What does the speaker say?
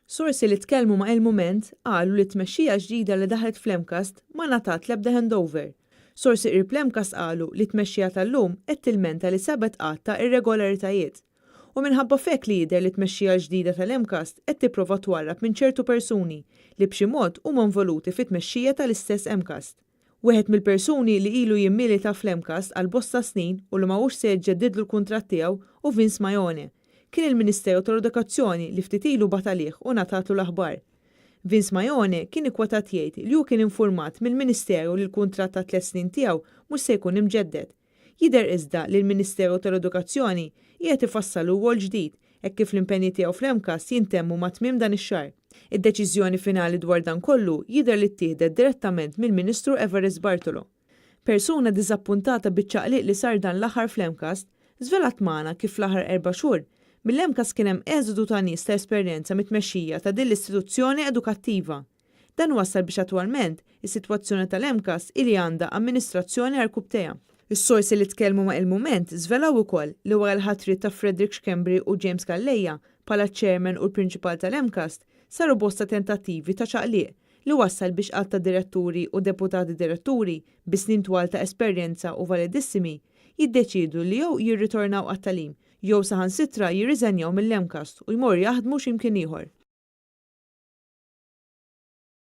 Sorsi li tkellmu ma' Il-Mument qalu li t-tmexxija ġdida li daħlet fl-MCAST ma ngħatat l-ebda handover. Sorsi qrib l-MCAST qalu li t-tmexxija tal-lum qed tilmenta li sabet għadd ta' irregolaritajiet. U minħabba f'hekk li jidher li t-tmexxija l-ġdida tal-MCAST qed tipprova twarrab minn ċertu persuni li b'xi mod huma involuti fit-tmexxija tal-istess MCAST. Wieħed mill-persuni li ilu jimmilita fl-MCAST għal bosta snin u li ma hux se jiġġeddidlu l-kuntratt tiegħu hu Vince Maione. Kien il-Ministeru tal-Edukazzjoni li ftit ilu bagħat għalih u ngħatatlu l-aħbar. Vince Maione kien ikkwotat jgħid li hu kien infurmat mill-Ministeru li l-kuntratt ta' tlett snin tiegħu mhux se jkun imġedded. Jidher iżda li l-Ministeru tal-Edukazzjoni qiegħed ifassal rwol ġdid hekk kif l-impenji tiegħu fl-MCAST jintemmu ma' tmiem dan ix-xahar. Id-deċiżjoni finali dwar dan kollu jidher li ttieħdet direttament mill-Ministru Evarist Bartolo. Persuna diżappuntata biċ-ċaqliq li sar dan l-aħħar fl-MCAST żvelat magħna kif fl-aħħar erba' xhur mill-MCAST kien hemm eżodu ta' nies ta' esperjenza mit-tmexxija ta' din l-istituzzjoni edukattiva. Dan wassal biex attwalment, is-sitwazzjoni tal-MCAST hi li għandha amministrazzjoni għarkupptejha. Is-sorsi li tkellmu ma' Il-Mument żvelaw ukoll li wara l-ħatriet ta' Frederick Schembri u James Calleja bħala ċ-Chairman u l-Prinċipal tal-MCAST saru bosta tentattivi ta' ċaqliq li wassal biex għadd ta' diretturi u deputati diretturi bi snin twal ta' esperjenza u validissimi jiddeċiedu li jew jirritornaw għat-tagħlim jew saħansitra jirriżenjaw mill-MCAST u jmorru jaħdmu xi mkien ieħor.